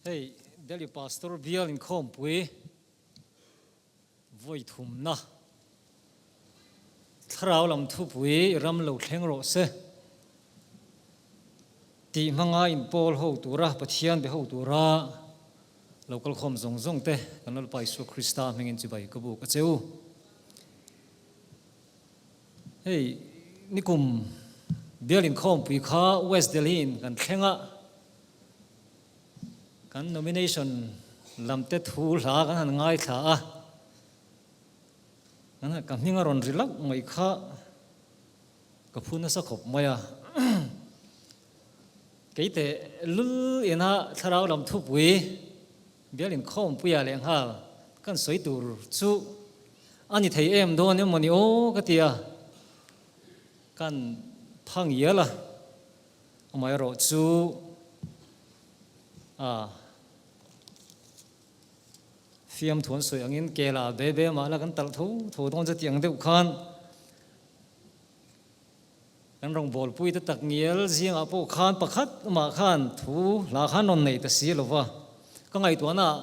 Hei Delhi Pastor bial inkhawmpui vawi thumna thlarau lam thupui ram lo thleng rawh se tih hmanga inpawl ho tura Pathian be ho tura lo kalkhawm zawng zawng te kan Lalpa Isua Krista hmingin chibai ka buk a che u. Hei nikum bial inkhawmpui kha West Delhi in kan thleng a, kan nomination lam te thu hla kan han ngaithla a, ka hming a rawn ri lauh mai kha ka phu nasa khawp mai a. Keite lul ina thlarau lam thupui bial inkhawmpuia lehnghal kan sawi tur chu a ni thei em dawn emaw ni aw ka ti a, kan phang ial a. Amaherawh chu a fiamthu an sawi angin kela be be mah la kan talh tho tho dawn chu tiang deuh khan kan rawngbawlpui te tak ngial zingah pawh khan pakhat mah khan thu hla khan rawn nei ta si lo va. Ka ngaihtuahna ah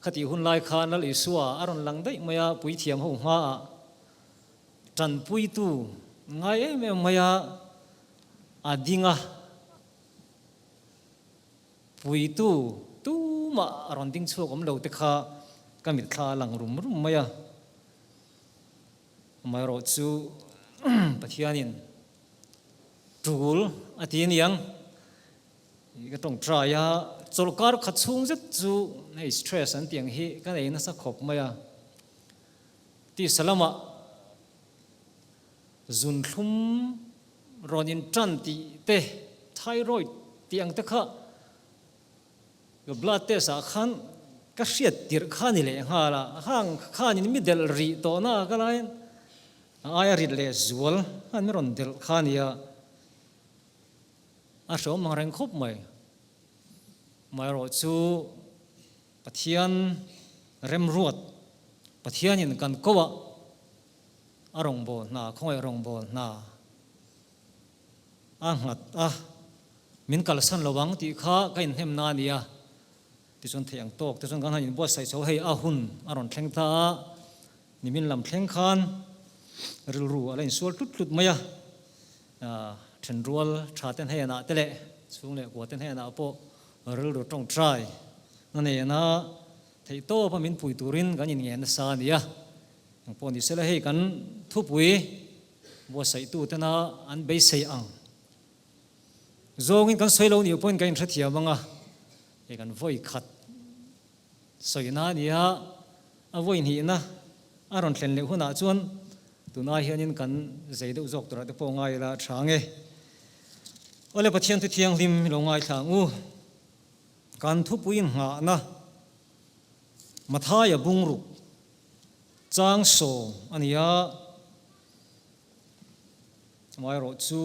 khatih hun lai khan Lal Isua a rawn lang daih mai a, puithiam ho hmaah Tanpuitu ngai em em mai a, a ding a, puitu tumah a rawn ding chhuak awm lo te kha ka mitthla a lang rum rum mai a. Amaherawh chu Pathianin tul a ti aniang, ka tawngtai a, chawlhkar khat chhung zet chu hei stress an tih ang hi ka nei nasa khawp mai a. Tisa lamah zunthlum rawn in tan tih te, thyroid tih ang te kha ka blood test ah khan ka hriat tirh kha ni leh nghal a, hang khanin mi delh rih tawh na ka laiin a aia rit leh zual khan mi rawn delh kha a nia, a hreawm ang reng khawp mai. Amaherawh chu. Pathian remruat, Pathianin kan koh ah a rawngbâwl hna, khawngaih rawngbâwl hna a nghat a, min kalsan lo ang tih kha ka inhnem na a ni a, tichuan theih ang tawk te chuan kan han inbuatsaih chho hei a hun a rawn thleng ta a, nimin lam thleng khan rilru a la insual tlut tlut mai a, thenrual tha te hnenah te leh chhung leh kua te hnenah pawh Rilru tawngtai na nena theihtawp a min pui turin kan inngen nasa a ni a. Engpawh ni sela hei kan thupui buatsaihtu tena an beisei ang zawngin kan sawi lo nih pawhin kan inhrethiam ang a, hei kan vawi khat sawina a ni a, a vawi hnihna a rawn thlen leh hunah chuan tunai hianin kan zei deuh zawk turah te pawh ngai ila a tha ang e. Awle Pathian thu thianghlim i lo ngaithla ang u. Kan thupui nghahna Mathaia bungruk chang sawm a ni a, amaherawh chu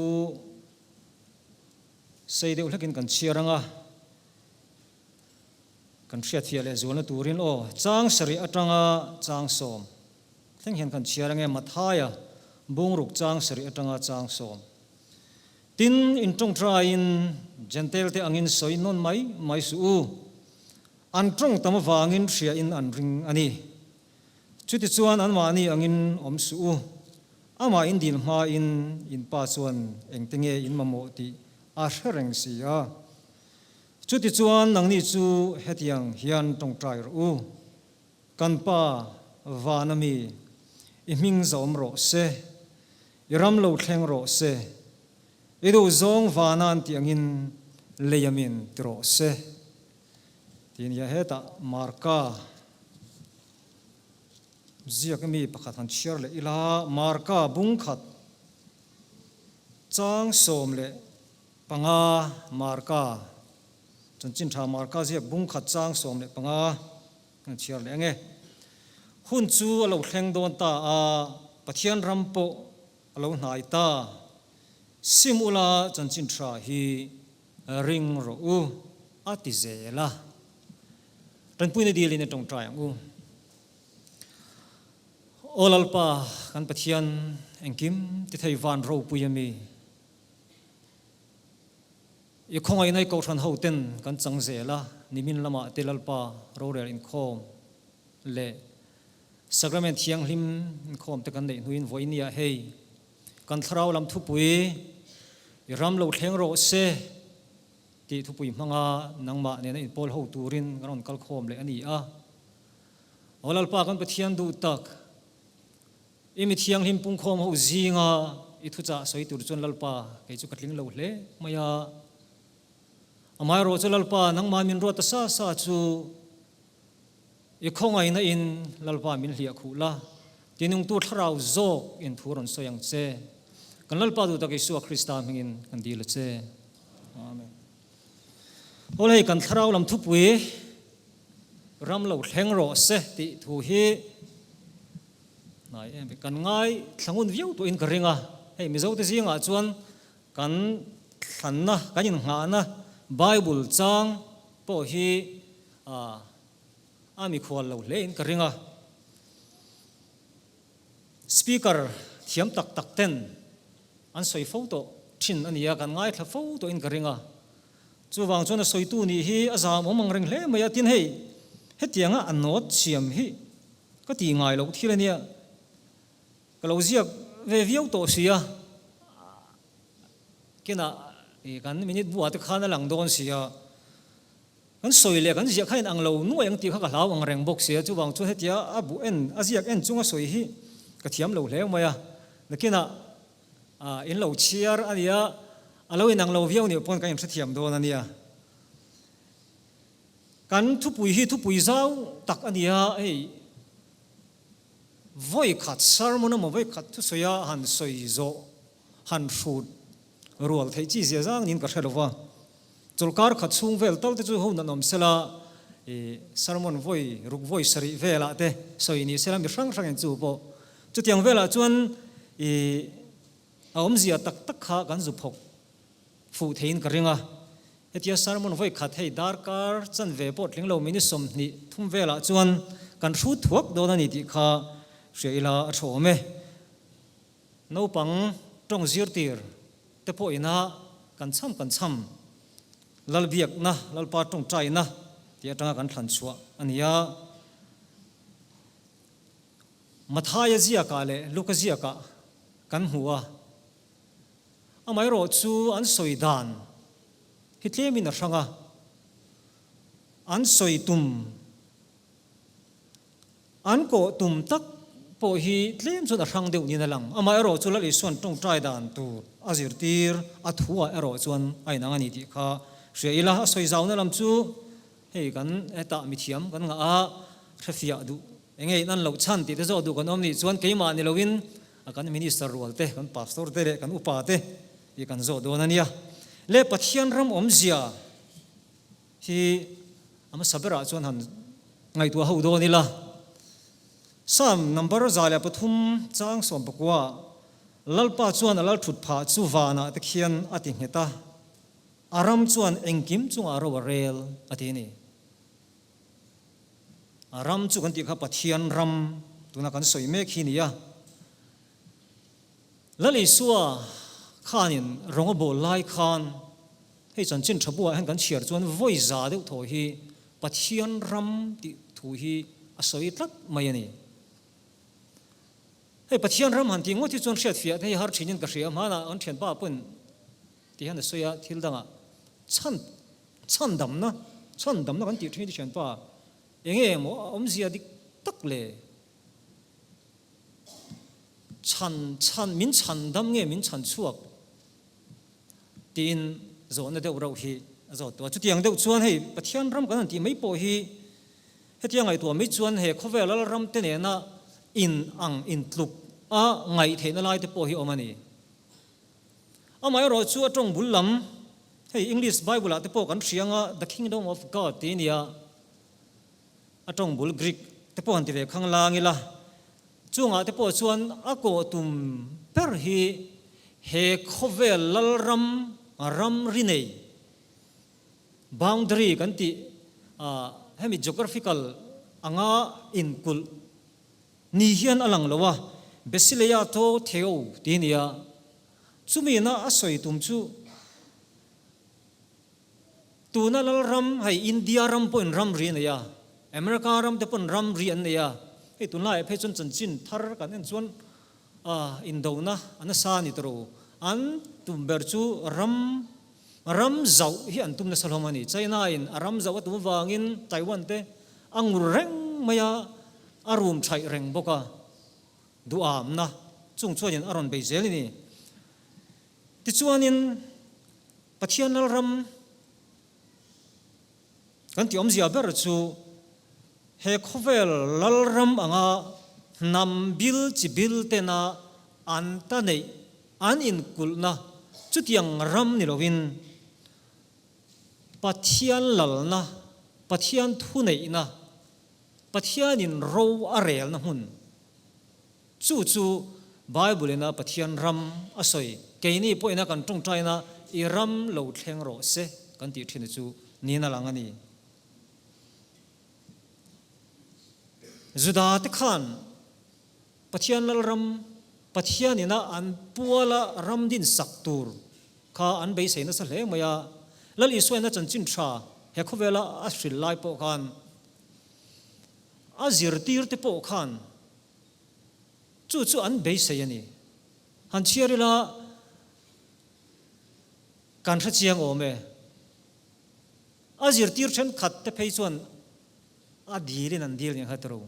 sei deuh hlekin kan chhiar ang a. Kan hriatfiah leh zualna turin aw, chang sarih atanga chang sawm thleng hian kan chhiar ange, Mathaia bungruk chang sarih atanga chang sawm. Tin, in tawngtaiin Jentail te angin sawi nawn mai mai suh u, an tawng tam avangin hriain an ring a ni. Chutichuan anmahni angin awm suh u, amah in dil hmain in pa chuan engte nge in mamawh tih a hre reng si a. Chutichuan nangni chu hetiang hian tawngtai rawh u, Kan Pa, vana mi, i hming zawm rawh se, i ram lo thleng rawh se, i duh zawng vana'n tih angin lei amin ti rawh se. Tih nia hetah Marka ziak mi pakhat han chhiar leh ila, Marka bung khat chang 15 Marka, Chanchin Tha Marka ziak bung khat chang 15 kan chhiar leh ang e. Hun chu a lo thleng dawn ta a, Pathian ram pawh a lo hnai ta. Sim ula Chanchin Tha hi ring rawh u, a ti zel a. Tanpuina dilin a tawngtai ang u. Aw Lalpa, kan Pathian engkim ti thei van ropui a mi. I khawngaihna i kohhran ho ten kan chang zel a, nimin lamah te Lalpa rorel inkhawm leh Sacrament thianghlim inkhawm te kan neih hnuin vawinia hei kan thlarau lam thupui i ram lo thleng rawh se tih thupui hmanga nangmah nena inpawl ho turin kan rawn kal khawm leh a ni a. Aw Lalpa kan Pathian duh tak, I mi thianghlim pungkhawm ho zinga i thuchah sawi tur chuan Lalpa kei chu ka tling lo hle mai a. Amaherawh chu Lalpa nangmah min ruat ta sa sa chu i khawngaihna in Lalpa min hliah khuh la, tinungtu thlarau zawk in thu rawn sawi ang che. Kan Lalpa duh tak Isua Krista hmingin kan dil a che. Amen. Aw hei kan thlarau lam thupui ram lo thleng rawh se tih thu hi Hnai em kan ngai thlangun viau tawhin ka ring a, hei Mizote zingah chuan kan thlanna, kan innghahna Bible chang pawh hi a mikhual lo hlein ka ring a. Speaker thiam tak tak ten an sawi fo tawh thin a ni a, kan ngaithla fo tawhin ka ring a. Chuvang chuan a sawitu nih hi a zamawm ang reng hle mai a, tin hei hetianga a note siam hi Ka tih ngai loh thil a nia, ka lo ziak ve viau tawh si a, kinah kan minute buah te khan a lang dawn si a, kan sawi leh kan ziah kha in ang lo nuai ang tih kha ka hlau ang reng bawk si a, chuvang chuan hetia a bu en a ziak en chunga sawi hi ka thiam lo hle mai a, nakinah in lo chhiar a nia, a lo inang lo viau nih pawn ka inhrethiam dawn a nia. Kan thupui hi thupui zau tak a ni a, hei vawi khat sermon emaw vawi khat thusawi a han sawi zawh han hrut rual theih chi zia zang niin ka hre lo va. Chawlhkar khat chhung vel tal te chu hun an awm sela i sermon vawi ruk vawi sarih velah te sawi ni sela mi hrang hrangin chu pawh chutiang velah chuan i a awmzia tak tak kha kan zu phawk fuh theiin ka ring a. Hetia sermon vawi khat hei darkar chanve pawh tling lo minute 20 thum velah chuan kan hrut thuak dawn a ni tih kha hria ila a tha awm e. Naupang tawng zirtir te pawh ina kan cham kan cham Lalbiakna, Lalpa tawngtaina tih atanga kan thlan chhuah a ni a. Mathaia ziakah leh Luka ziakah kan hmu a. Amaherawh chu an sawi dan hi tlemin a hrang a, an sawi tum, an kawh tum tak pawh hi tlem chuan a hrang deuh niin a lang. Amaherawh chu Lal Isua'n tawngtai dan tur a zirtir a thuah erawh chuan a inang a ni tih kha hria ila, a sawi zauna lam chu hei kan hetah mithiam kan ngah a, hrefiah duh enge in an loh chhan tih te zawh duh kan awm nih chuan keimah ni loin A kan minister rual te, kan pastor te leh kan upa te hi kan zawh dawn a nia. Le Pathian ram awmzia hi a hmasa berah chuan han ngaihtuah ho dawn ila. Psalm number 103 chang 19 Lalpa chuan a lal thut phah chu vanah te khian a ti nghet a, a ram chuan engkim chungah ro a rel a ti a ni. A ram chu kan tih kha Pathian ram tuna kan sawi mek hi nia. Lal Isua khanin rawng a bawl lai khan hei chanchin tha buah hian kan chhiar chuan vawi za deuh thaw hi Pathian ram tih thu hi a sawi tlat mai a ni. Hei Pathian ram han tih ngawt hi chuan hriatfiah te hi har thinin ka hria hmanah kan thianpa pawn ti hian a sawi a, thil dangah chhan chhandamna chhandamna kan tih thin hi thianpa eng nge maw a awmzia dik tak le chhan chhan min chhandam nge min chhan chhuak tiin zawhna deuh reuh hi a zawt tawh a, chutiang deuh chuan hei Pathian ram kan han tih mai pawh hi hetiang ngaihtuah mai chuan he khawvel lal ram te nena in ang intluk a ngaih theihna lai te pawh hi awm a ni. Amaherawh chu a tawng bul lam, hei English Bible ah te pawh kan hria anga The Kingdom of God tih a nia, a tawng bul Greek te pawh han ti ve khang lang ila, chungah te pawh chuan a kawh tum ber hi he khawvel lalram ramri nei, boundary kan tih, hemi geographical anga inkulh Ni hian a lang lo a, Besileia to Theo ti nia. Chumi na a sawi tum chu Tuna Lalram, hei India ram pawhin ramri a nei a, America ram te pawn ramri an nei a, hei tunlaiah phei chuan chanchin thar kan en chuan indona a nasa a ni tawh. An tum ber chu ram ram zauh hi an tum nasa hlawm a ni. China in a ram zauh a tum avangin Taiwan te a ngur reng mai a, a rum thaih reng bawk a, duhamna chung chuanin a rawn bei zel a ni. Tichuanin Pathian Lalram kan tih awmzia ber chu he khawvel Lalram anga hnam bil chi bil tena an ta neih, an inkulhna chutiang ram ni lovin Pathian lalna, Pathian thuneihna, Pathianin ro a relna hmun Chu chu Bible ina Pathian ram a sawi, keini pawhina kan tawngtaina i ram lo thleng rawh se kan tih thin chu niin a lang a ni. Juda te khan Pathian Lalram, Pathian ina an puala ram din sak tur kha an beisei nasa hle mai a. Lal Isua ina chanchin tha he khawvela a hril lai pawh khan a zirtir te pawh khan Chu chu an beisei a ni. Han chhiar ila kan hre chiang awm e. A zirtir thenkhat te phei chuan a dilin an dil nih kha tiro.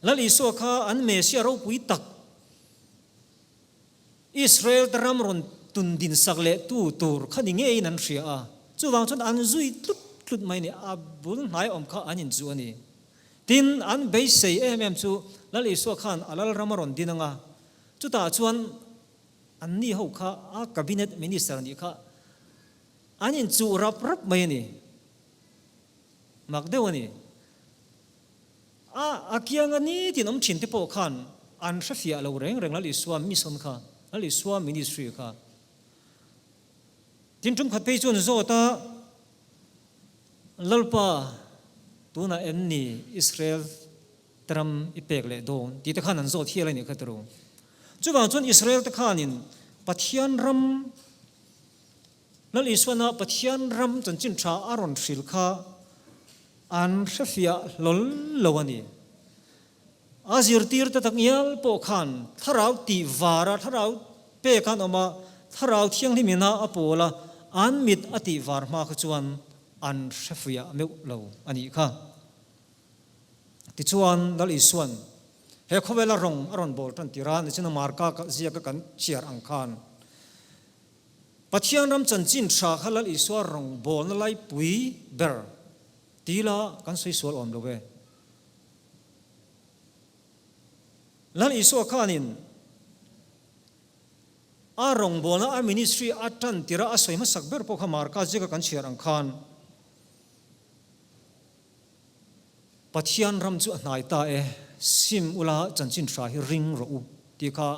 Lal Isua kha an Messiah ropui tak Israel te ram rawn tun din sak leh tu tur kha ni ngeiin an hria a. Chuvang chuan an zui tlut tlut mai a ni. A bul hnai awm kha an inchuh a ni. Tin, an beisei em em chu Lal Isua khan a Lalram a rawn din ang a, chutah chuan anni ho kha a cabinet minister nih kha an inchuh rap rap mai a ni. Mak deuh a ni. A a kianga nitin awm thin te pawh khan an hrefiah lo reng reng Lal Isua mission kha, Lal Isua ministry kha. Tin, tumkhat phei chuan zawt a, Lalpa, tunah em ni Israel te ram i pek leh dawn? tih te khan an zawt hial a nih kha tiro. Chuvang chuan Israel te khanin Pathian ram, Lal Isuana Pathian ram chanchin tha a rawn hril kha an hrefiah hlawl lo a ni. A zirtirte tak ngial pawh khan thlarau tih vara thlarau pek an awm a, thlarau thianghlim ina a pawl a, an mit a tih var hma kha chuan an hrefuiah meuh lo a nih kha. Tichuan Lal Isua'n he khawvela rawng a rawn bawl tan tir a, nichina Marka ziaka kan chhiar ang khan Pathian ram chanchin tha kha Lal Isua rawng bawlna laipui ber tila kan sawi sual awm lo e. Lal Isua khanin a rawngbawlna, a ministry a tan tirh a, a sawi hmasak ber pawh kha Marka ziaka kan chhiar ang khan Pathian ram chu a hnai ta e, sim ula chanchin hra hi ring rawh u tih kha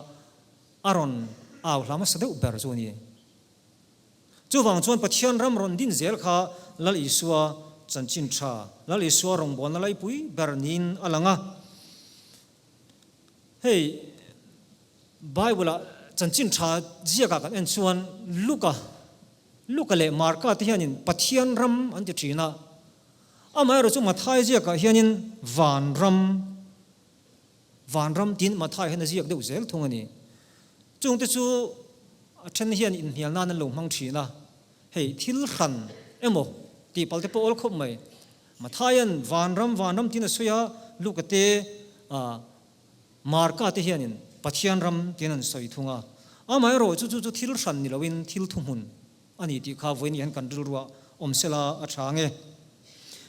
a rawn au hla hmasa deuh ber chu a ni. Chuvang chuan Pathian ram rawn din zel kha Lal Isua chanchin tha, Lal Isua rawngbawlna laipui ber niin a lang a. Hei Bible-ah chanchin tha ziakah kan en chuan Luka, Luka leh Marka te hianin Pathian ram an ti thin a, amaherawhchu Mathai ziakah hianin van ram, Vanram tiin Mathai hian a ziak deuh zel thung a ni. Chungte chu a then hian inhnial nan an lo hmang thin a, hei thil hran emaw tih pal te pawh awl khawp mai. Mathaia'n Vanram, Vanram tiin a sawi a, Luka te, Marka te hianin Pathian ram tiin an sawi thung a. Amaherawh chu chu chu thil hran ni loin thil thuhmun a ni tih kha vawiin hian kan rilruah awm sela a tha ang e.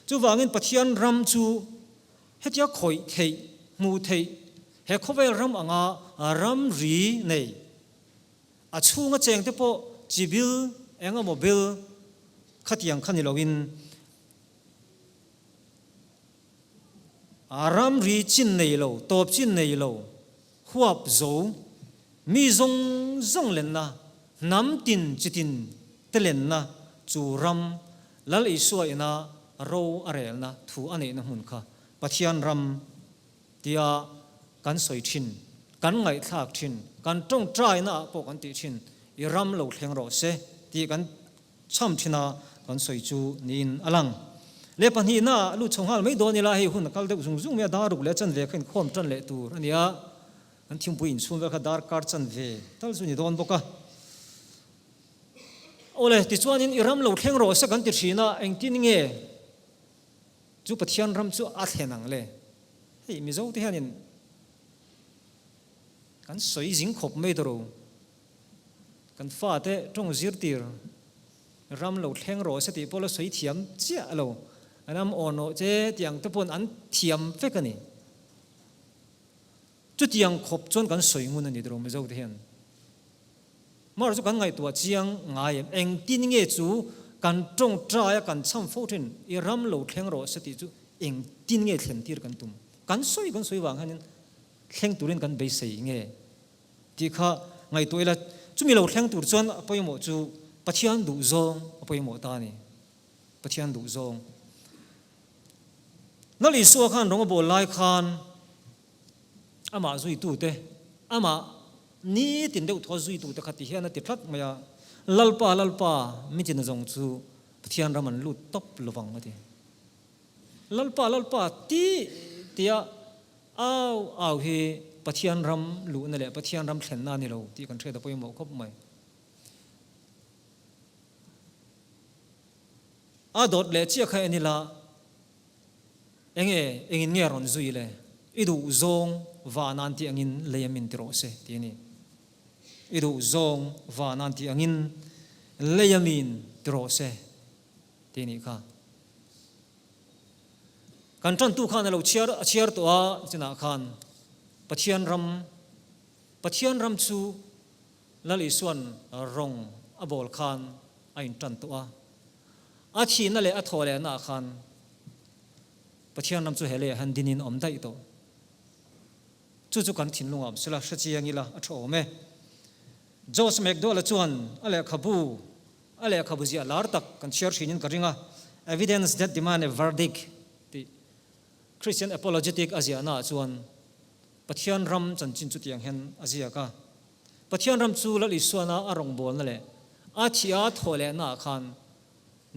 Chuvangin Pathian ram chu Hetia khawih theih, hmuh theih, he khawvel ram anga ramri nei, a chhunga chengte pawh chi bil eng emaw bil khatiang kha ni loin a ramri chin nei lo, tawp chin nei lo, huap zo, mi zawng zawng lenna, hnam tin chi tin te lenna chu ram Lal Isua ina ro a relna thu a neihna hmun kha Pathian ram tia kan sawi thin, kan ngaihthlak thin, kan tawngtaina ah pawh kan tih thin, i ram lo thleng rawh se tih kan chham thin a. kan sawi chu niin a lang. Leh pahnihna ah lut chho nghal mai dawn ila hei hun a kal deuh zung zung mai a, dar ruk leh chanve kha inkhawm tan leh tur a ni a, kan thingpui inchhung vel kha darkar chanve tal chu ni dawn bawk a. Awle, tichuanin i ram lo thleng rawh se kan ti thin a, engtin nge chu Pathian ram chu a thlen ang le? Hei Mizo te hianin kan sawi zing khawp mai tawh ro. Kan fate tawng zirtir ram lo thleng rawh se tih pawh la sawi thiam chiah lo. Ram awnawh che tih ang te pawn an thiam vek a ni. Chutiang khawp chuan kan sawi ngun a ni tawh ro Mizo te hian. Mar chu kan ngaihtuah chiang ngai em? Engtin nge chu kan tawngtai a kan cham fo thin i ram lo thleng rawh se tih chu engtin nge thlen tir kan tum? Kan sawi kan sawi vang hianin thleng turin kan beisei nge tih kha ngaihtuah ila, chumi lo thleng tur chuan a pawimawh chu Pathian duh zawng a pawimawh ta a ni. Pathian duh zawng. Lal Isua khan rawng a bawl lai khan amah zuitute, amah nitin deuh thaw zuitute kha ti hian a ti tlat mai a, Lalpa, Lalpa, mi tina zawng chu Pathian ram an lut tawp lovang a ti. Lalpa, Lalpa ti tia au au hi Pathian ram luhna leh Pathian ram thlenna a ni lo tih kan hriat a pawimawh khawp mai. A dawt leh chiah kha en ila enge engin nge rawn zui le? I duh zawng van an tih angin lei a min ti rawh se ti a ni. I duh zawng van an tih angin lei a min ti rawh se ti a nih kha. Kan tantu khan a lo chhiar a chhiar tawh a chinah khan Pathian ram Pathian ram chu Lal Isua'n rawng a bawl khan a intan tawh a. A thihna leh a thawh lehnaah khan Pathian ram chu he leiah hian dinin a awm daih tawh. Chu chu kan thinlungah awm sela, hre chiang ila a tha awm e. Josh McDowell-a chuan a lehkhabu a lehkhabu ziah lar tak kan chhiar thinin ka ring a, Evidence That Demand a Verdict tih Christian Apologetic a ziahnaah chuan Pathian ram chanchin chutiang hian a ziak a. Pathian ram chu Lal Isuana a rawngbawlna leh a thih a thawh lehnaah khan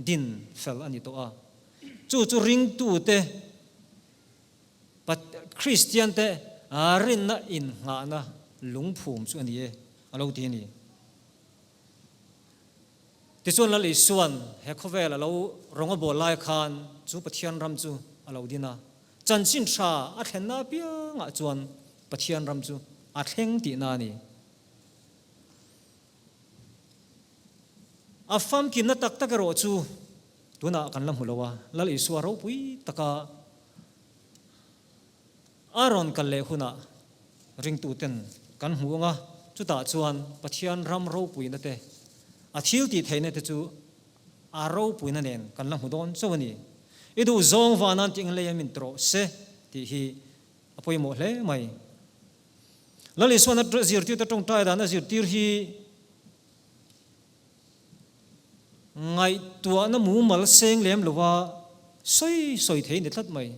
din fel a ni tawh a. Chu chu ringtute, Kristiante rinna innghahna lungphum chu a ni e, a lo ti a ni. Tichuan Lal Isuan he khawvel a lo rawng a bawl lai khan chu Pathian ram chu a lo din a. Chanchin tha a thlenna apiangah chuan Pathian ram chu a thleng tihna a ni. A famkimna tak tak erawh chu tunah kan la hmu lo a, Lal Isua ropui taka a rawn kal leh hunah ringtuten kan hmu ang a, chutah chuan Pathian ram ropuina te, a thil tih theihna te chu A ropuina nen kan la hmu dawn chauh a ni. I duh zawng vanan tih ang lei a min ti rawh se tih hi a pawimawh hle mai. Lal Isuan a zirtirte tawngtai dan a zirtir hi ngaihtuahna mumal seng lem lova sawi sawi thei a ni tlat mai.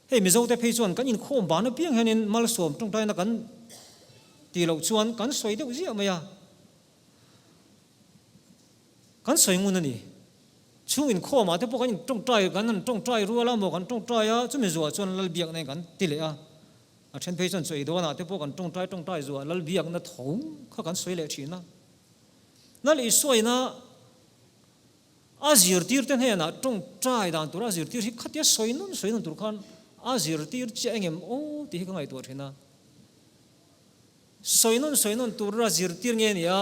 Hei Mizote phei chuan kan inkhawm ban apiang hianin malsawm tawngtaina kan tih loh chuan kan sawi deuh ziah mai a. Kan sawi ngun a ni. Chhung inkhawmah te pawh kan intawngtai, kan han tawngtai rual a maw kan tawngtai a, chumi zuah chuan lal biakna in kan ti leh a. A then phei chuan chawi dawnah te pawh kan tawngtai tawngtai zuah lal biakna tho kha kan sawi leh thin a. Lal Isuaina a zirtir te hnenah tawngtai dan tur a zirtir hi khatia sawi nawn sawi nawn tur khan a zirtir chiah engem aw tih hi ka ngaihtuah thin a. Sawi nawn sawi nawn tur a zirtir nge nia,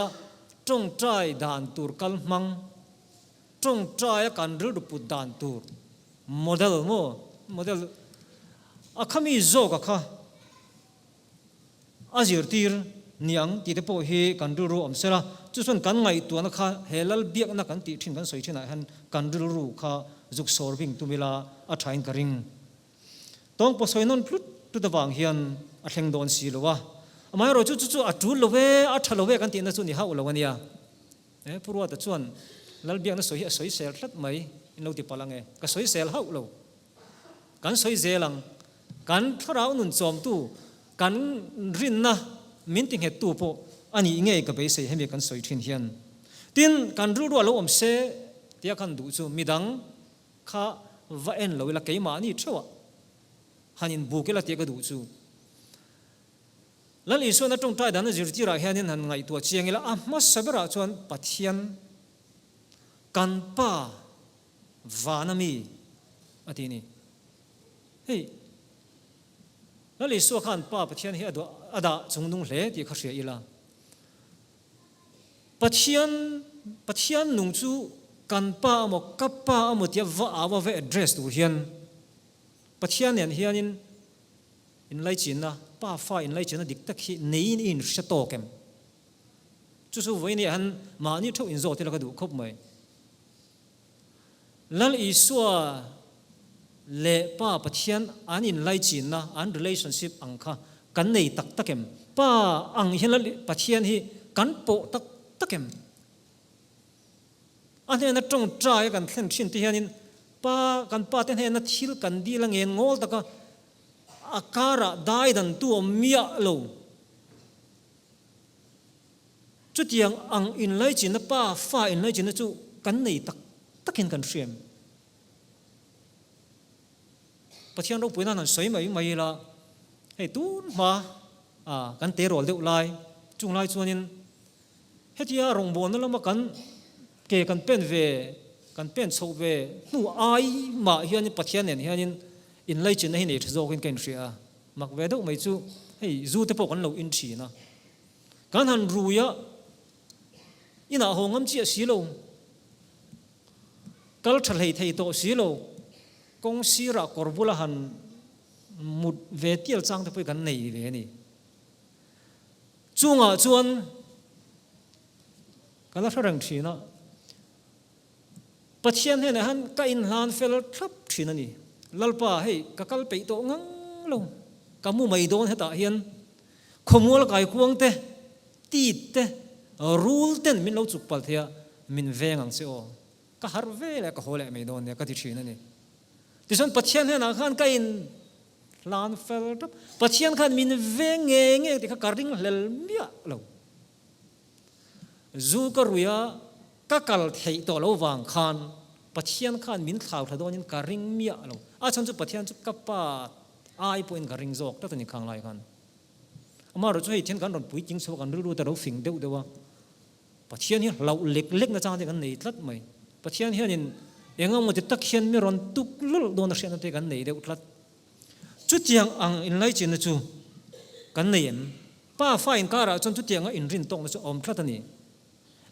tawngtai dan tur kal hmang, tawngtaia kan rilru put dan tur model maw, model a khami zawk a kha a zirtir niang tih te pawh hi kan rilru awm sela, chu chuan kan ngaihtuahna kha he lal biakna kan tih thin kan sawi thinah hian kan rilru kha zuk sawr bing tum ila a thain ka ring. Tawng pawh sawi nawn tlut tlut avang hian a thleng dawn si lo a, amaherawh chu chu chu a tul lo e, a tha lo e kan tihna chu ni hauh lo a nia. E, Pu Ruata chuan Lalbiakna sawi hi a sawi sel tlat mai, in lo ti palh ang e, ka sawi sel hauh lo. Kan sawi zel ang, kan thlarau nun chawmtu, kan rinna min ti nghettu pawh a nih ngei ka beisei hemi kan sawi thin hian. Tin, kan rilru a lo awm se. tia khan duh chu midang kha va en lo ila keimahni theuhah han inbuk ila tia ka duh chu. Lal Isuan a tawngtai dan a zirtirah hianin han ngaihtuah chiang ila a hmasa berah chuan Pathian kan Pa vana mi a ti a ni. Hei Lal Isua khan Pa Pathian hi a dah chungnung hle tih kha hria ila. Pathian Pathian nung chu kan Pa amaw ka Pa amaw tia va au a va address tur hian Pathian nen hianin Inlaichinna, Pa fa inlaichinna dik tak hi neiin i inhre tawk em? Chu chu vawiin han mahni theuh inzawt ila ka duh khawp mai. Lal Isua leh Pa Pathian an inlaichinna, an relationship ang kha kan nei tak tak em? Pa ang hian Lal Pathian hi kan pawh tak tak em? A hnena tawngtai a kan thlen thin te hianin Pa, kan Pa te hnena thil kan dil a ngen ngawl taka A karah dai dan tu awm miah lo. Chutiang ang inlaichinna, pa fa inlaichinna chu kan nei tak takin kan hriam. Pathian ropui nan han sawi mai mai ila, hei tun hma a kan te rawl deuh lai, chung lai chuanin Hetia rawngbawlna lama kan ke kan pen ve, kan pen chhoh ve hnu ai mah hianin Pathian nen hianin inlaichinna hi nei tha zawkin ka inhria a. Mak ve deuh mai chu hei zu te pawh kan lo in thin a. Kan han rui a, inah haw ngam chiah si lo, kal tha hlei thei tawh si lo, kawng sirah kawr bula han mut ve tial chang te pawh hi kan nei ve a ni. Chungah chuan ka la hre reng thin a, Pathian hnenah hian ka inhlan fel thlap thin a ni. Lalpa, hei ka kal peih tawh ngang lo, ka mu mai dawn hetah hian khawmual kaikuang te, tit te, rul ten min lo chuk palh thei a, min veng ang che aw. Ka harh ve leh ka haw leh mai dawn nia ka ti thin a ni. Tichuan Pathian hnenah khan ka in hlan fel tap. Pathian khan min veng ngei ngei tih kha ka ring hlel miah lo. Zu ka rui a, ka kal theih tawh lo vang khan Pathian khan min thlau thla dawnin ka ring miah lo. A chhan chu Pathian chu ka pa ai pawhin ka ring zawk tlat a ni khang lai khan. Amaherawhchu hei thian kan rawn puitling chho a, kan rilru te a lo fing deuh deuh a. Pathian hi hlauh lek lek na chang te kan nei tlat mai. Pathian hianin eng emaw ti tak hian mi rawn tuk lawlh dawn a hriatna te kan nei deuh tlat. Chutiang ang inlaichinna chu kan nei em? Pa fa inkarah chuan chutianga inrin tawkna chu a awm tlat a ni.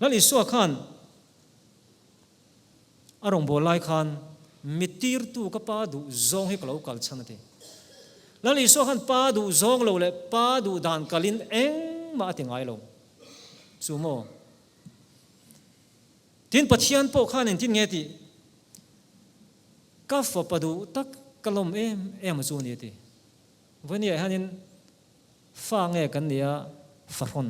Lal Isua khan a rawngbâwl lai khan mi tirtu ka Pa duh zawng hi ka lo kal chhan a ti. Lal Isua khan Pa duh zawng lo leh Pa duh dan kalin engmah a ti ngai lo. Chu maw? Tin, Pathian pawh khan engtin nge tih? Ka fapa duh tak ka lawm em em a chu a ni a ti. Vawinia hianin fa nge kan nih a fahrawn?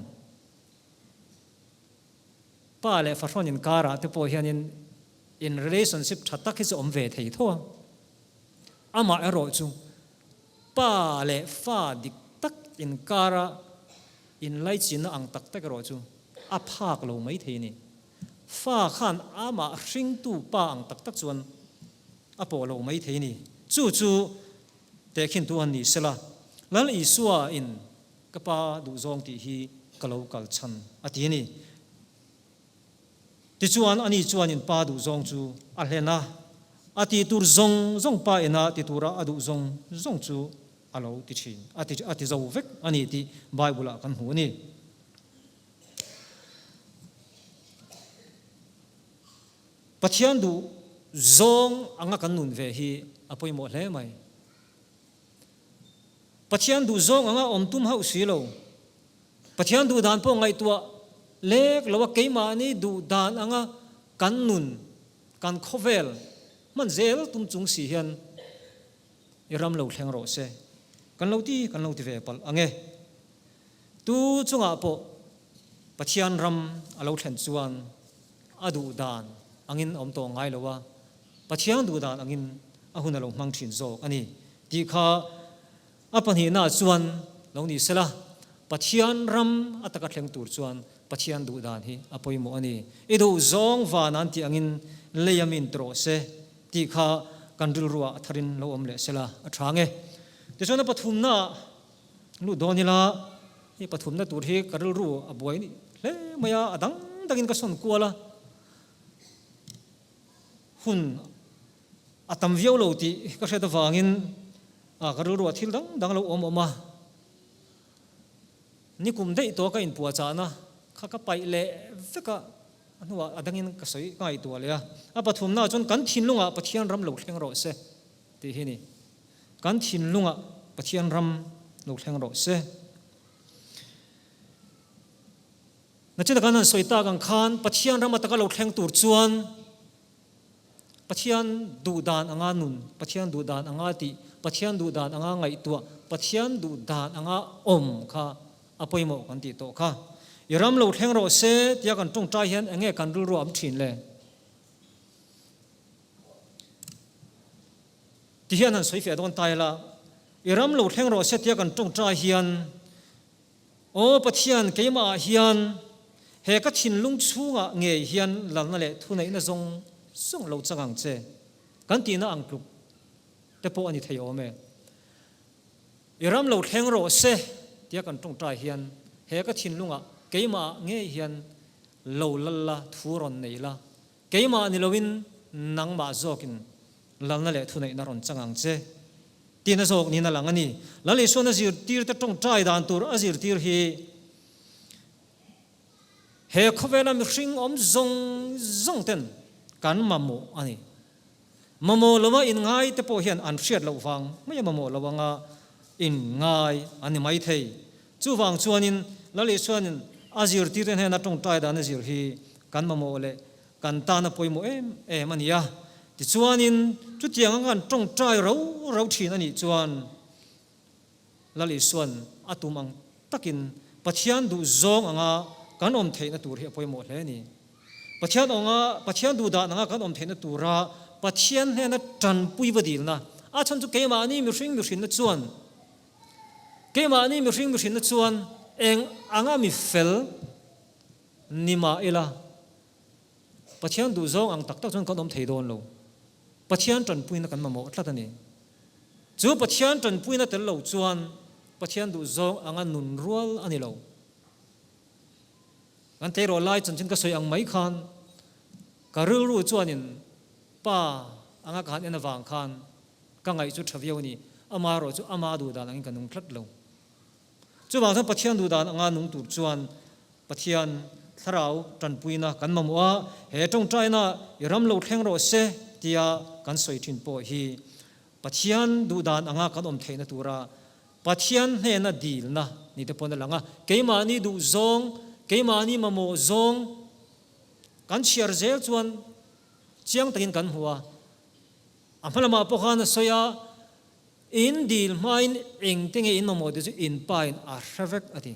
Pa leh fahrawn inkarah te pawh hianin in relationship tha tak hi chu awm ve thei tho a. Amah erawh chu pa leh fa dik tak inkara Inlaichinna ang tak tak erawh chu a phak lo mai thei a ni. Fa khan amah hringtu pa ang tak tak chuan a pawh lo mai thei a ni. Chu chu tehkhintu han ni sela, Lal Isua in ka pa duhzawng tih hi ka lo kal chhan a ti a ni. Tichuan ani chuan in pa duhzawng chu a hlen a, a tih tur zawng zawng pa ina ti tura a duh zawng zawng chu a lo ti thin, a ti a ti zo vek a ni tih Bible-ah kan hmu a ni. Pathian duh zawng anga kan nun ve hi a pawimawh hle mai. Pathian duh zawng anga awm tum hauh si lo. Pathian duh dan pawh ngaihtuah lek lo a keimahni duh dan anga kan nun, kan khawvel hman zel tum chung si hian I ram lo thleng rawh se. Kan lo ti, kan lo ti ve palh ang e. Tu chungah pawh Pathian ram a lo thlen chuan a duh dan angin a awm tawh ngai lo a, Pathian duh dan angin a hun a lo hmang thin zawk a ni tih kha a pahnihnaah chuan lo ni sela, Pathian ram a taka thleng tur chuan. Pathian duh dan hi a pawimawh a ni. I duh zawng van an tih angin lei a min ti rawh se tih kha kan rilruah a tharin lo awm leh sela a tha nge. Tichuan a pathumnaah luh dawn ila, hei pathumna tur hi ka rilru a buai hle mai a, a dang dangin ka sawn kual a, hun a tam viau lo tih ka hriat avangin ka rilruah thil dang dang lo awm awm a. Nikum daih tawh ka inpuahchahna kha ka paih leh vek a, a hnuah a dangin ka sawi ka ngaihtuah leh a. A pathumnaah chuan kan thinlungah Pathian ram lo thleng rawh se tih hi a ni. Kan thinlungah Pathian ram lo thleng rawh se. Nachina kan han sawi tak ang khan Pathian ram ataka lo thleng tur chuan Pathian duh dan anga nun, Pathian duh dan anga tih, Pathian duh dan anga ngaihtuah, Pathian duh dan anga awm kha a pawimawh kan tih tawh kha. I ram lo thleng rawh se tia kan tawngtai hian eng nge kan rilru a awm thin le? Ti hian han sawi fiah dawn ta ila, I ram lo thleng rawh se tia kan tawngtai hian Aw Pathian, keimahah hian he ka thinlung chhungah ngei hian lalna leh thuneihna zawng zawng lo chang ang che, kan tihna ang tluk te pawh a ni thei awm e. I ram lo thleng rawh se tia kan tawngtai hian he ka thinlungah keimahah ngei hian lo lal la, thu rawn nei la, keimah ni loin nangmah zawkin lalna leh thuneihna rawn chang ang che. Tina zawk niin a lang a ni. Lal Isuan a zirtirte tawngtai dan tur a zirtir hi he khawvela mihring awm zawng zawng ten kan mamawh a ni. Mamawh lova inngai te pawh hian an hriat loh vang mai a mamawh lo anga inngai a ni mai thei. Chuvang chuanin Lal Isuanin a zirtirte hnena tawngtai dan a zir hi kan mamawh leh Kan tan a pawimawh em em a ni a, tichuanin chutiang anga kan tawngtai rau rau thin a nih chuan Lal Isuan a tum ang takin Pathian duh zawng anga kan awm theihna tur hi a pawimawh hle a ni. Pathian anga Pathian duh dan anga kan awm theihna tura Pathian hnena tanpui va dilna a chhan chu keimahni mihring mihrinna chuan keimahni mihring mihrinna chuan eng anga mi fel Ni mah ila, Pathian duhzawng ang tak tak chuan kan awm thei dawn lo. Pathian tanpuina kan mamawh tlat a ni. Chu Pathian tanpuina tel lo chuan Pathian duhzawng anga nun rual a ni lo. Kan tleirawl lai chanchin ka sawi ang mai khan ka rilru chuanin pa anga ka han en avang khan ka ngaih chu tha viau a ni. Amaherawh chu ama duhdan angin ka nung tlat lo. Chuvang chuan Pathian duhdan anga nung tur chuan Pathian thlarau tanpuina kan mamawh a, he tawngtaina i ram lo thleng rawh se tia kan sawi thin pawh hi Pathian duhdan anga kan awm theihna tura Pathian hnena dilna ni te pawn a lang a, keimahni duh zawng, keimahni mamawh zawng kan chhiar zel chuan chiang takin kan hmu a, a hma lamah pawh khan a sawi a, In dil hmain engte nge in mamawh tih chu in pain a hre vek a ti.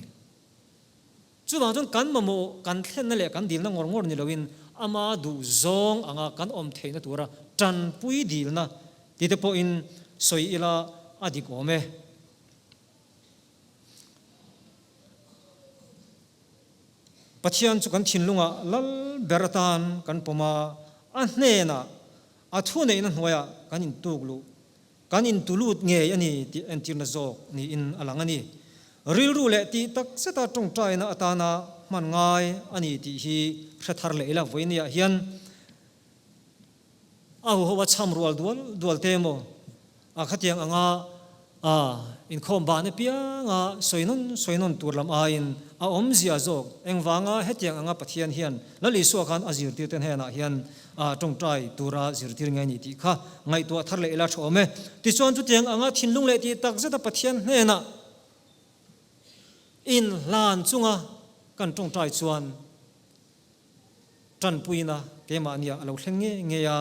Chuvang chuan kan mamawh kan thlenna leh kan dilna ngawr ngawr ni loin ama duh zawng anga kan awm theihna tura tanpui dilna tih te pawhin sawi ila a dik awm e. Pathian chu kan thinlungah lal ber atan kan pawm a, a hnenah a thuneihna hnuaiah kan intuk luh Kan intulut ngei a ni tih entirna zawk niin a lang a ni. Rilru leh tih tak zeta tawngtaina atana hman ngai a ni tih hi hre thar leh ila vawinia hian a huho a cham rual dual dual te emaw a khatiang anga a inkhawm ban apianga sawi nawn sawi nawn tur lam aiin a awmzia zawk engvanga hetiang anga Pathian hian Lal Isua khan a zirtirte hnenah hian a tawngtai tura zirtir nge ni tih kha ngaihtuah thar leh ila tha awm e. Tichuan chutiang anga thinlung leh tih tak zeta Pathian hnenah inhlan chunga kan tawngtai chuan tanpuina keimahniah a lo thleng nge nge a,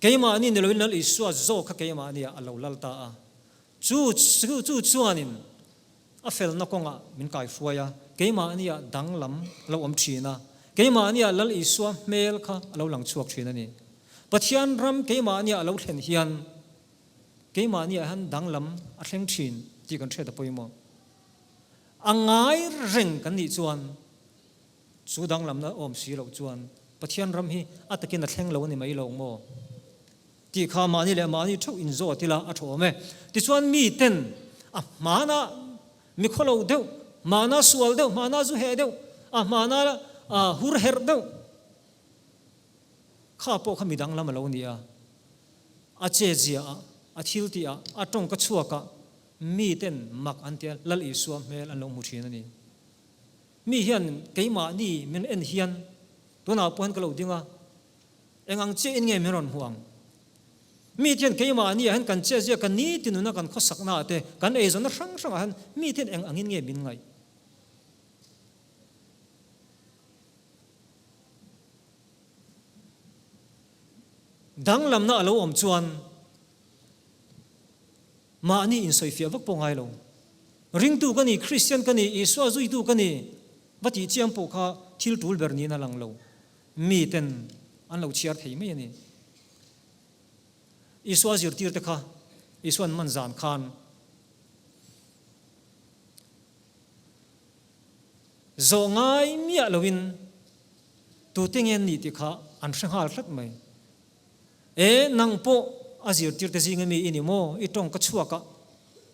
keimahni ni loin Lal Isua zawk kha keimahniah a lo lal ta a. Chu chu chuanin A felna kawngah min kaihruai a, keimahniah danglam a lo awm thin a, keimahniah Lal Isua hmel kha a lo lang chhuak thin a ni. Pathian ram keimahniah a lo thlen hian keimahniah hian danglam a thleng thin tih kan hriat a pawimawh. A ngai reng kan nih chuan. Chu danglamna awm si loh chuan Pathian ram hi a takin a thleng lo a ni mai lo maw? Tih kha mahni leh mahni theuh inzawt ila a tha awm e. Tichuan miten a hmana mi khawlo deuh, hmana sual deuh, hmana zu heh deuh, a hmana hur herh deuh kha pawh kha midang lam a lo ni a. A che zia ah, a thil tih ah, a tawngka chhuak ah miten mak an tia Lal Isua hmel an lo hmu thin a ni. Mi hian keimahni min en hian tunah pawh hian ka lo ding a, Eng ang chiahin nge min rawn hmuh ang? Mi te hian keimahni ah hian kan chiazia, kan niti nuna kan khawsakna ah te, kan eizawnna hrang hrang ah hian mi te hian eng angin nge min ngaih? Danglamna a lo awm chuan mahni insawifiah vak pawh ngai lo. Ringtu ka ni, Kristian ka ni, Isua zuitu ka ni va tih chiang pawh kha thil tul ber niin a lang lo. Mi ten an lo chhiar thei mai a ni. Isua zirtirte kha Isua'n man zan khan zawh ngai miah loin tute nge an nih tih kha an hre nghal tlat mai. E, nang pawh a zirtirte zinga mi i ni maw? I tawng ka chhuak a,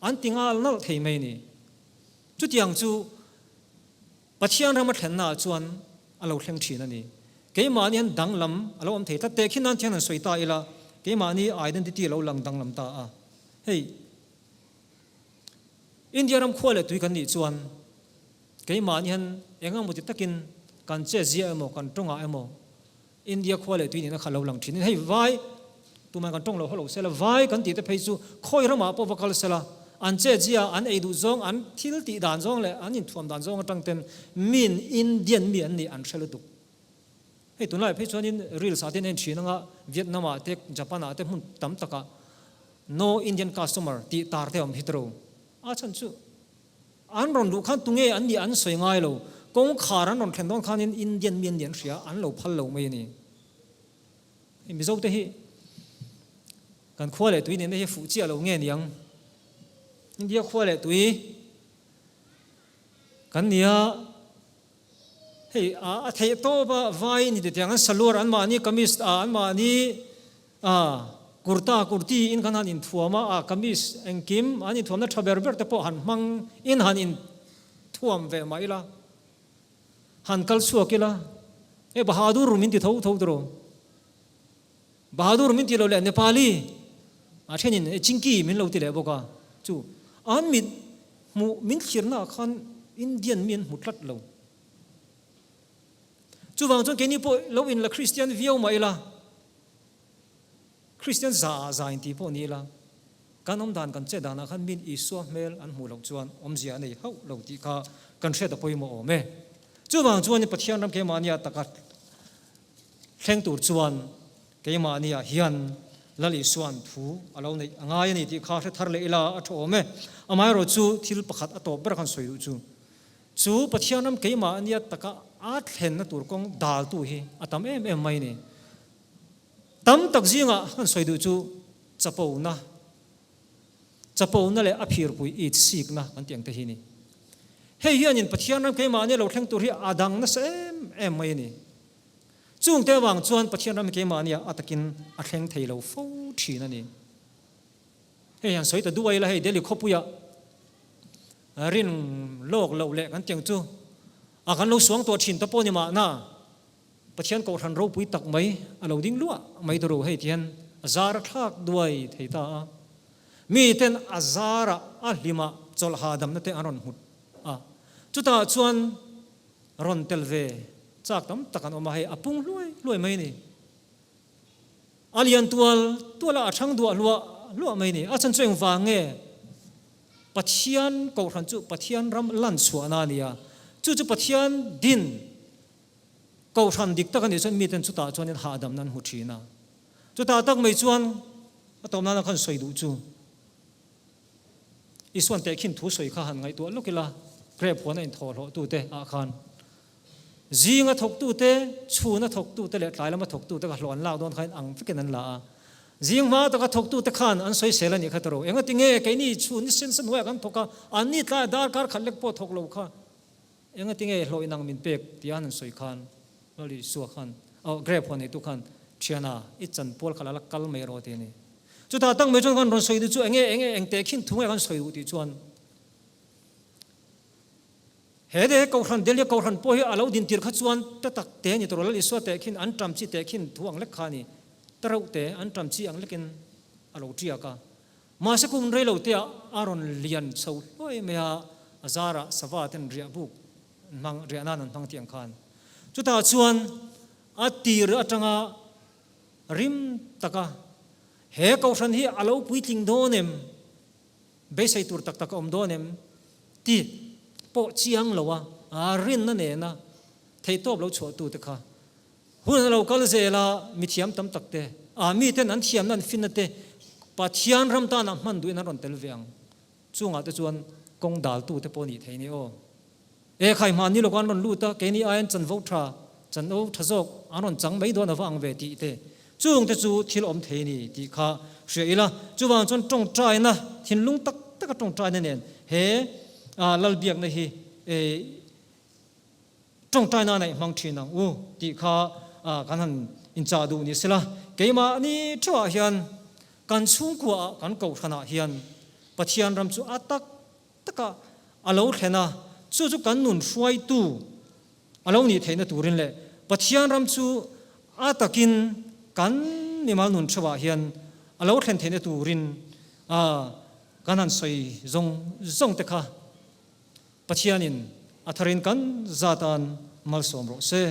an ti nghal nalh thei mai a ni. Chutiang chu Pathian rama thlennaah chuan a lo thleng thin a ni. Keimahni hian danglam a lo awm thei tlat. Tehkhin nan thian han sawi ta ila, keimahni identity a lo lang danglam ta a. Hei, India ram khua leh tui kan nih chuan keimahni hian eng emaw ti takin kan chetzia emaw, kan tawngah emaw India khua leh tui nihna kha lo lang thin in hei vai tumah kan tawng lo haw lo sela vai kan tih te phei chu khawi ramah pawh va kal sela an che zia an ei duh zawng an thil tih dan zawng leh an inthuam dan zawng atang ten min Indian mi an nih an hre lutuk hei tunlai phei chuanin reels ah te an en thin anga Vietnam ah te Japan ah te hmun tam takah no Indian customer tih tar te a awm hi tawrh a chhan chu An rawn luh khan tunge an nih an sawi ngai lo. Kawngkhar an rawn thlen dawn khanin Indian mi an nih an hria, an lo phal lo mai a ni. Hei Mizo te hi kan khua leh tui nihna hi fuh chiah lo nge niang? India khua leh tui kan nia hei a theih tawp a vai ni titiang an saluar an mahni kamis an mahni A, kurta, kurti in khan han inthuam a, a kamis engkim an inthuamna tha ber ber te pawh han hmang in han inthuam ve mah ila, han kal chhuak ila, e Bahadur min ti tho tho tawh, Bahadur min ti lo leh Nepali a thenin e Chinki min lo ti leh bawk a, chu an mit hmuh min thlirna ah khan Indian mi an hmu tlat lo. Chuvang chuan keini pawh lo in la Kristian viau mah ila, Kristian za ah za in tih pawh ni ila, kan awm dan kan chet danah khan min Isua hmel an hmuh loh chuan awmzia a nei hauh lo tih kha kan hriat a pawimawh awm e. Chuvang chuan Pathian ram keimahnia taka thleng tur chuan keimahnia hian Lal Isua'n thu a lo neih a ngai a ni tih kha hre thar leh ila a tha awm e. Amaherawhchu thil pakhat a tawp ber khan sawi duh chu Chu Pathian ram keimahnia taka a thlenna tur kawng daltu hi a tam em em mai a ni. Tam tak zingah kan sawi duh chu chapona, chapona leh a phirpui it sikna kan tih ang te hi a ni. Hei hianin Pathian ram keimahnia lo thleng tur hi a dang nasa em em mai a ni. Chungte avang chuan Pathian ram keimahnia a takin a thleng thei lo fo thin a ni. Hei han sawi ta duai ila hei Delhi khawpuiah Rin lawk loh leh kan tiang chu a kan lo suang tawh thin ta pawh ni mahna Pathian Kohhran ropui tak mai a lo ding luah mai tur u hei ti hian a zar a thlak duai thei ta a. Mi ten a zarah a hlimah chawlh hahdamna te an rawn hmut a. Chutah chuan rawn tel ve chak tam tak an awm a, hei a pung hluai hluai mai a ni. A lian tual tual a, a thang duah hluah hluah mai ni. A chhan chu engvang nge? Pathian kohhran chu Pathian ram lan chhuahna a ni a. Chu chu Pathian din kohhran dik tak a nih chuan miten chutah chuanin hahdamna an hmu thin a. Chutah tak mai chuan a tawp nana khan sawi duh chu Isuan tehkhin thu sawi kha han ngaihtuah lawk ila, grep huana inthawhhlawhtute ah khan Zinga thawktute, chhuna thawktute leh tlai lama thawktute kha hlawh an lak dawn kha in ang vekin an la a. Zing hma taka thawktute khan an sawisel a nih kha tawrh. Engati nge keini chhun ni sen sa hnuaiah kan thawk a, anni tlaiah darkar khat lek pawh thawk lo kha. Engatinge hlawh inang min pek tia an sawi khan Lal Isua khan, oh, grape huan neitu khan, Thiana, i chanpual kha la la kal mai rawh ti a ni. Chutah tak mai chuan kan rawn sawi duh chu enge enge eng teh khin thu nge kan sawi duh tih chuan he de Kohhran Delhi Kohhran pawh hi a lo din tir kha chuan ta tak te ni tawh Lal Isua teh khin an ṭam chi teh khin thu ang lek kha a ni. Ta reuh te an ṭam chi ang lekin a lo ṭiak a. Mahse kum rei lo te ah a rawn lian chho hluai mai a, a zarah sava ten riah buk an hmang, riah nan an hmang tih ang khan. Chutah chuan a tir atanga rim taka he kohhran hi a lo puitling dawn em, beisei tur tak tak a awm dawn em tih pawh chiang lo a, a rinna nena theihtawp lo chhuahtute kha Hun a lo kal zel a, mithiam tam tak te, a miten an thiamna an finna te Pathian ram tanah hman duhin an rawn tel ve ang. Chungah te chuan kawng daltu te pawh nih thei ni aw. E khai hmanni lawk an rawn lut a, keini aiin chanvo tha, chanvo tha zawk an rawn chang mai dawn ava ang ve tih te. Chung te chu thil awm thei ni tih kha hria ila. Chuvang chuan tawngtaina, thinlung tak taka tawngtaina nen he Lalbiakna hi Tawngtaina neih hmang thin ang u tih kha kan han inchah duh ni sela, keimahni theuhah hian kan chhungkuaah kan kohhranah hian Pathian ram chu a tak taka a lo thlen a, chu chu kan nun hruaitu a lo nih theihna turin leh Pathian ram chu a takin kan mimal nun theuhah hian a lo thlen theihna turin kan han sawi zawng zawng te kha Pathianin a tharin kan zatan malsawm rawh se.